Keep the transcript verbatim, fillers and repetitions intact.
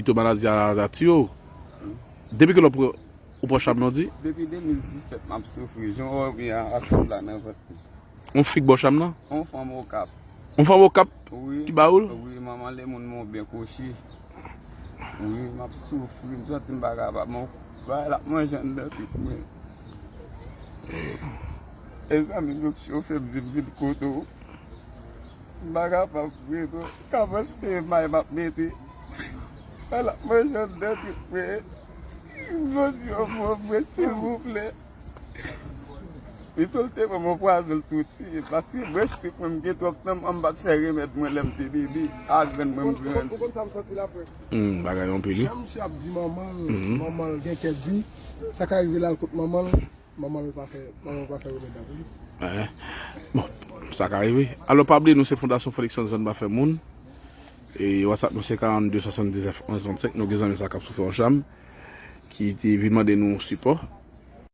Pito maladi a, a tiye w. Depi kilè w pran, ou pran cham nan, di? Depi de mil disèt, m ap soufri. Jan w wè m ye a, ak fim la nan vant mwen. Yon fi k ba w cham nan? Yon fanm Okap. Yon fanm Okap? Wi. Ki ba ou l? Wi, manman lemonn mwen byen kwochi. Wi, m ap soufri, m santi m pa kapab. Mwen, bagay la ap manje anndan tout mwen. E zanmi m yo k chofe m, di m vin kote w. M pa kapab vre non. Kabanse may m ap mete. Bagay la ap manje anndan tout mwen. Jodi yo mwen mwen silvouplè. Li tou l te mwen mwen pwazon l tou tiye. Paske mwen chik mwen m gen twòp tan m pa t fè remèd mwen lè m te bebe. A grann mwen m grandi. Ou konn sa m santi la frè? Hmm, bagay anpil wi. Jan misye ap di manman l, manman l gen kè di. Sa ka rive l al kot manman l. Manman l pa fè, manman l pa fè remèd la pou li. Bon, sa ka rive. Alò, pa bliye, nou se Fondasyon Felixson Zòn pa fè moun. E WhatsApp nou se karannde swasanndiznèf onz trannsenk. Nou gen zanmi sa k ap soufri yon cham ki te vin mande nou sipò.